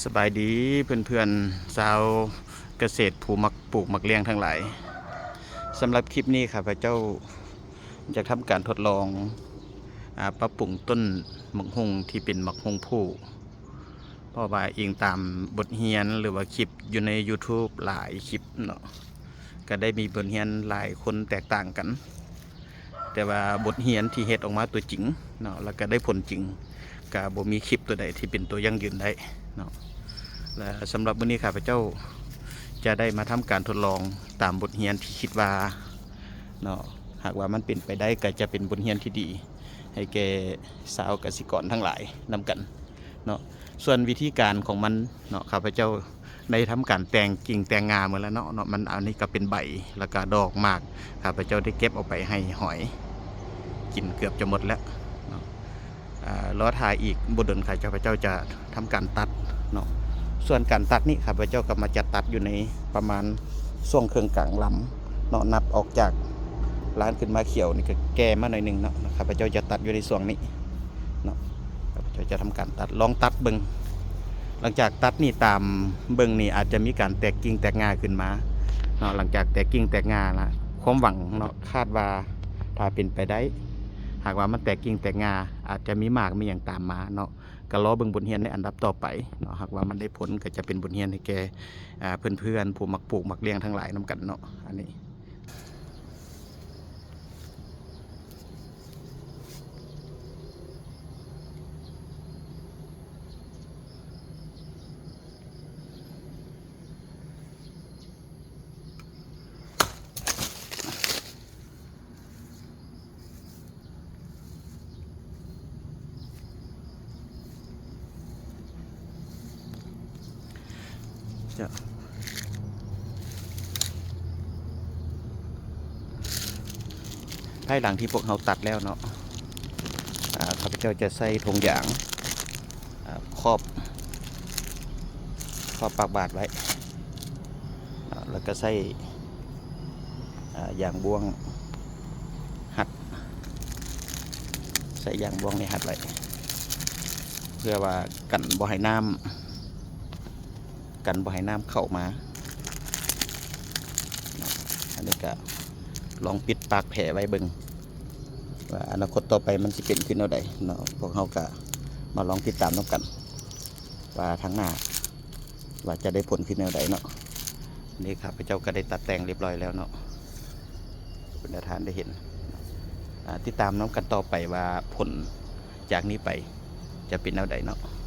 ສະບາຍດີເພື່ອນໆ ຊາວກະເສດຜູ້ມັກປູກມັກລ້ຽງທັງຫຼາຍ. ສຳລັບຄລິບນີ້ ຂ້າພະເຈົ້າຢາກທຳການທົດລອງ ອາ ປັບປຸງຕົ້ນໝາກຫຸ່ງທີ່ເປັນໝາກຫຸ່ງພູ ເພາະວ່າອີງຕາມບົດຮຽນ ຫຼືວ່າຄລິບຢູ່ໃນ YouTube ຫຼາຍຄລິບເນາະ ກະໄດ້ມີບົດຮຽນຫຼາຍຄົນແຕກຕ່າງກັນ. ແຕ່ວ່າບົດຮຽນທີ່ເຮັດອອກມາຕົວຈິງເນາະ ແລ້ວກະໄດ້ຜົນຈິງ ກະບໍ່ມີຄລິບຕົວໃດທີ່ເປັນຕົວຢັ້ງຢືນໄດ້ເນາະ. ແລະ ສຳລັບມື້ນີ້ ຂ້າພະເຈົ້າຈະໄດ້ມາທຳການທົດລອງຕາມບົດຮຽນທີ່ຄິດວ່າເນາະ ຫາກວ່າມັນເປັນໄປໄດ້ ກະຈະເປັນບົດຮຽນທີ່ດີໃຫ້ແກ່ຊາວກະສິກອນທັງຫຼາຍນຳກັນເນາະ. ສ່ວນວິທີການຂອງມັນເນາະ ຂ້າພະເຈົ້າ ໄດ້ທຳການແຕ່ງກິ່ງແຕ່ງງ່າໝົດແລ້ວເນາະ ເນາະ ມັນ ອັນນີ້ກະເປັນໃບ ແລ້ວກະດອກໝາກ ຂ້າພະເຈົ້າໄດ້ເກັບເອົາໄປໃຫ້ຫອຍກິນເກືອບຈະໝົດແລ້ວເນາະ. ອາ ລໍຖ້າອີກບໍ່ດົນ ຂ້າພະເຈົ້າຈະທຳການຕັດເນາະ. ສ່ວນການຕັດນີ້ ຂ້າພະເຈົ້າກະມາຈະຕັດຢູ່ໃນປະມານຊ່ວງເຄິ່ງກາງລຳເນາະ ນັບອອກຈາກລ້ານຂຶ້ນມາຂຽວນີ້ ກະແກ່ມາໜ້ອຍໜຶ່ງເນາະ ຂ້າພະເຈົ້າຈະຕັດຢູ່ໃນຊ່ວງນີ້ ເນາະ ເຈົ້າຈະທຳການຕັດ ລອງຕັດເບິ່ງ. ຫຼັງຈາກຕັດນີ້ ຕາມເບິ່ງນີ້ ອາດຈະມີການແຕກກິ່ງແຕກງ່າຂຶ້ນມາເນາະ. ຫຼັງຈາກແຕກກິ່ງແຕກງ່າລະ ຄວາມຫວັງເນາະ ຄາດວ່າຖ້າເປັນໄປໄດ້ ຫາກວ່າມັນແຕກກິ່ງແຕກງ່າ ອາດຈະມີໝາກມີຫຍັງຕາມມາເນາະ. ກະລໍເບິ່ງບົດຮຽນໃນອັນດັບຕໍ່ໄປເນາະ. ຫາກວ່າມັນໄດ້ຜົນ ກະຈະເປັນບົດຮຽນໃຫ້ແກ່ ອາ ເພື່ອນໆ ຜູ້ມັກປູກມັກລ້ຽງທັງຫຼາຍນຳກັນເນາະ ອັນນີ້. ພາຍຫຼັງທີ່ພວກເຮົາຕັດແລ້ວເນາະ ອາ ຂ້າພະເຈົ້າຈະໃສ່ຖົງຢາງ ອາ ຄອບ ຄອບປາກບາດໄວ້ເນາະ ແລ້ວກະໃສ່ ອາ ຢາງບ່ວງຮັດ ໃສ່ຢາງບ່ວງນີ້ຮັດໄວ້ ເພື່ອວ່າກັນບໍ່ໃຫ້ນ້ຳ ກັນບໍ່ໃຫ້ນ້ຳເຂົ້າມາເນາະ. ອັນນີ້ກະລອງປິດປາກແຜໄວ້ເບິ່ງ ວ່າອະນາຄົດຕໍ່ໄປມັນຊິເປັນຄືແນວໃດເນາະ. ພວກເຮົາກະມາລອງຕິດຕາມນຳກັນ ວ່າທາງໜ້າວ່າຈະໄດ້ຜົນຄືແນວໃດເນາະ. ນີ້ຂ້າພະເຈົ້າກະໄດ້ຕັດແຕ່ງຮຽບຮ້ອຍແລ້ວເນາະ ເປັນແນວທ່ານໄດ້ເຫັນ. ອາ ຕິດຕາມນຳກັນຕໍ່ໄປວ່າຜົນຈາກນີ້ໄປຈະເປັນແນວໃດເນາະ.